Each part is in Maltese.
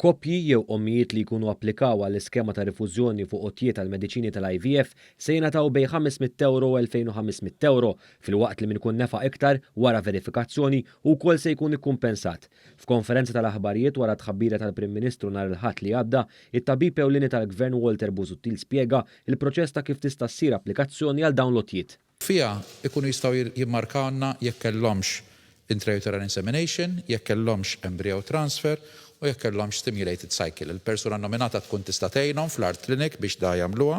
Koppji jew ommijiet li jkunu applikaw għall-iskema ta' rifużjoni fuq għotjiet għall-mediċini tal-IVF se jingħataw bejn 500 ewro u 2,500 ewro, filwaqt li min ikun nefaq iktar, wara verifikazzjoni, hu wkoll se jkun ikkumpensat. F'konferenza tal-aħbarijiet wara t-tħabbira tal-Prim Ministru nhar il-Ħadd li għadda, it-tabib ewlieni tal-Gvern Walter Busuttil spjega l-proċess ta' kif tista' ssir applikazzjoni għal dawn l-għotjiet. Fiha jkunu jistgħu jimmarkawlna jekk kellhomx intrauterine insemination, jekk kellhomx embryo transfer u jekk kellhomx stimulated cycle. Il-persuna nominata tkun tista' tgħinhom fl-art clinic biex da jagħmluha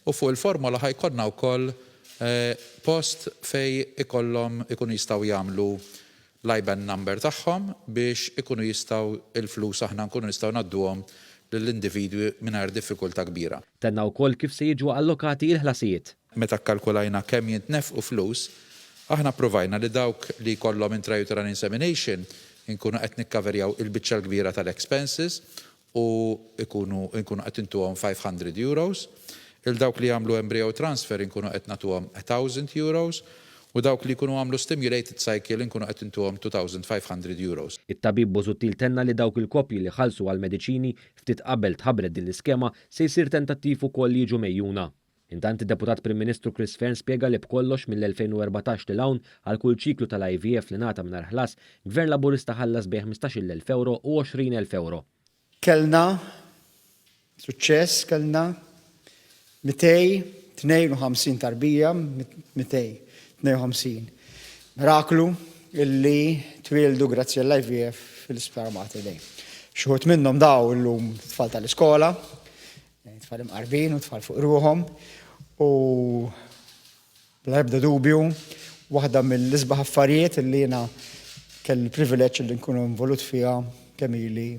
u fuq il-formola ħa jkollna wkoll post fejn ikollhom ikunu jistgħu jagħmlu l-IBAN number tagħhom biex ikunu jistgħu il-flus aħna nkunu nistgħu ngħadduhom lill-individwi mingħajr diffikultà kbira. Tenna wkoll kif se jiġu allokati l-ħlasijiet. Meta kkalkulajna kemm jintnefqu flus, aħna ppruvajna li dawk li jkollhom intrauterine insemination inkunu qed nikkaverjaw il-biċċa l-kbira tal-expenses u jkunu nkunu qed intuhom €500. Il dawk li jagħmlu embryo transfer inkunu qed nagħtuhom €1,000 u dawk li jkunu għamlu stimulated cycle inkunu qed intuhom €2,500. It-tabib Busuttil tenna li dawk il-koppji li ħallsu għall-mediċini ftit qabel tħabbret din l-iskema se jsir tentattiv ukoll li jiġu megħjuna. Intant id-Deputat Prim Ministru Chris Fearne spjega li b'kollox mill-2014 lil hawn għal kull ċiklu tal-IVF li ngħata mingħajr ħlas, Gvern Laburista ħallas bejn €15,000 u €20,000. Kellna suċċess, kellna 252 tarbija, 252 miraklu illi twieldu grazzi għall-IVF fil-Isptar Mater Dei. Xi wħud minnhom daw illum tfal tal-iskola, tfal imqarbin u tfal fuq ruħhom u bla ebda dubju waħda mill-isbaħ affarijiet li jiena kelli l-privileġġ li nkunu involut fiha kemm ili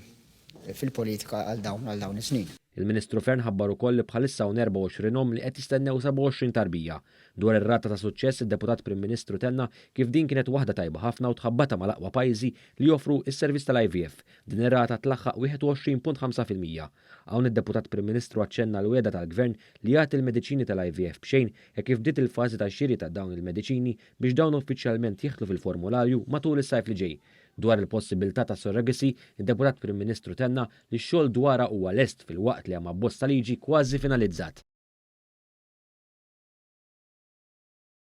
fil-politika għal dawn għal dawn is-snin. Il-Ministru Fearne ħabbar ukoll li bħalissa hawn 24 omm li qed jistennew 27 tarbija. Dwar ir-rata ta' suċċess, id-Deputat Prim Ministru tenna kif din kienet waħda tajba ħafna u tħabbatha mal-aqwa pajjiżi li joffru s-servizz tal-IVF. Din ir-rata tlaħħaq 21.5%. Hawn id-Deputat Prim Ministru aċċenna l-wegħda tal-Gvern li jagħti l-mediċini tal-IVF b'xejn hekk kif bdiet il-fażi ta' xiri ta' dawn il-mediċini biex dawn uffiċjalment jidħlu fil-formularju matul is-sajf li ġej. Dwar il-possibilità ta' surrogacy, id-Deputat Prim Ministru tenna li x-xogħol dwarha huwa lest filwaqt li hemm abbozz ta' liġi kważi finalizzat.